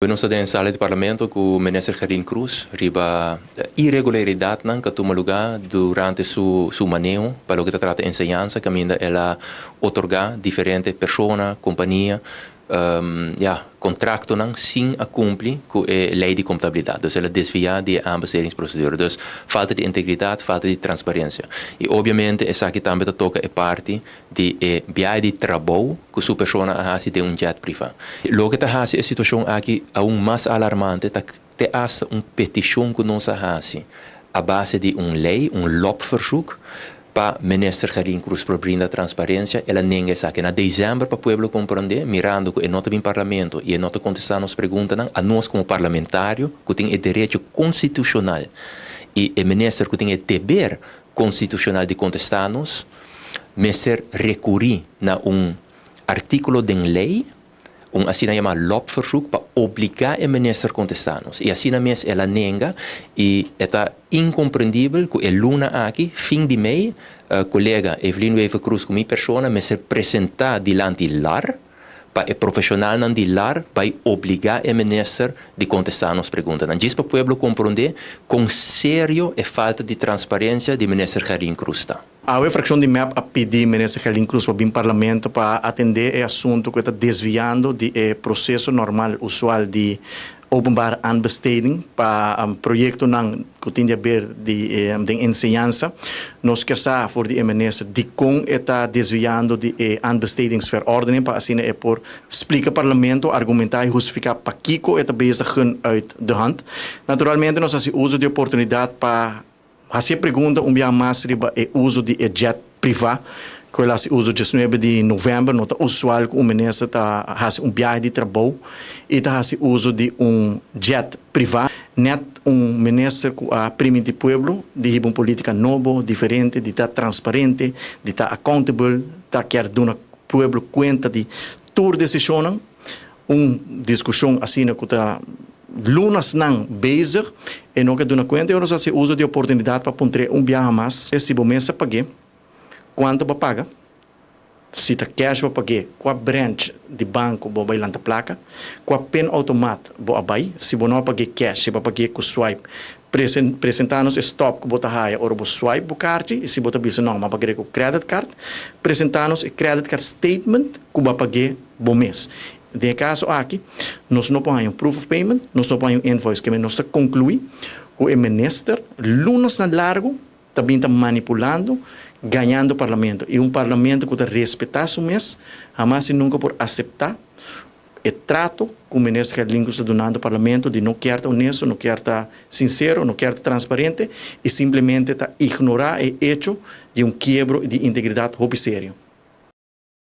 Nos ta den sala di parlamento ku minister Gerlien Croes riba irregularidadnan ku a tuma lugá durante su maneho pa loke ta trata enseñansa, kaminda el a otorgá diferente persona, kompania, ya, kontraktonan sin a kumpli ku e lei di kontabilidat. Dus el a desviá di e aanbestedingsprocedure. Dus falta di integridat, falta di transparensia. I obviamente esaki tambe ta toka e parti di e biahe di trabou ku su persona a hasi den un jet privá. Loke ta hasi e situashon aki aun mas alarmante ta te hasta un petishon ku nos a hasi a base di un lei, un LOB-verzoek, pa minister Gerlien Croes por brinda transparensia. El a nenga esaki. Na desèmber, pa pueblo komprondé, mirando ku e no ta bin parlamento i e no ta kontestá nos preguntanan, a nos komo parlamentario ku tin e derecho konstitushonal i e minister ku tin e deber konstitushonal di kontestá nos, mester rekurí na un artíkulo den lei, un asina yamá LOB-verzoek, pa obligá e minister kontestá nos. I asina mes el a nenga i e ta inkomprendibel ku e luna aki, fin di mei, kolega Evelyn Wever-Croes ku mi persona mester presentá dilanti LAR pa e profeshonalnan di LAR bai obligá e minister di kontestá nos preguntanan. Djis pa pueblo komprondé kon serio e falta di transparensia di minister Gerlien Croes ta. Awe frakshon di MEP a pidi minister Gerlien Croes pa bin parlamento pa atendé e asuntu ku e ta desviando di e proseso normal usual di openbare aanbesteding pa proyektonan ku tin di haber di den enseñansa. Nos kier sa for di e minister dikon e ta desviando di e aanbestedingsverordening pa asina e por splika parlamento, argumentá i hustifiká pakiko e ta bezig gun uit de hand. Naturalmente nos hasi uso di oportunidat pa hasi e pregunta un bia mas riba e uso di e jet privá ku el hasi uso 19 di novèmber. No ta usual ku un minister ta hasi un biahe di trabou i ta hasi uso di un jet privá. Nèt un minister ku a primintí pueblo di hiba un polítika nobo, diferente, di ta transparente, di ta accountable, ta kier duna pueblo kuenta di tur desishonnan. Un diskushon asina ku ta lunasnan bezig e no ke duna kuenta i ora nos hasi uso di oportunidat pa puntr'é un biaha mas si bo mes a pag'é, kuantu bo a paga, si ta cash bo a pag'é, kua branch di banko bo a bai lanta plaka, kua pinautomat bo a bai, si bo no a pag'é cash, si bo a pag'é ku swipe, presentá nos e stop ku bo ta haya ora bo swipe bo karchi i si bo ta bisa no, mi a pag'é ku credit card, presentá nos e credit card statement ku bo a pag'é bo mes. Den e kaso aki, nos no por haña un proof of payment, nos no por haña un invoice, ke nos ta konkluí ku e minister lunasnan largu ta bin ta manipulando, gañando parlamento. I un parlamento ku ta respetá su mes, hamas i nunka por aseptá e trato ku minister Gerlien Croes ta dunando parlamento di no kier ta honesto, no kier ta sinsero, no kier ta transparente i simplemente ta ignorá e echo di un kiebro di integridat hopi serio.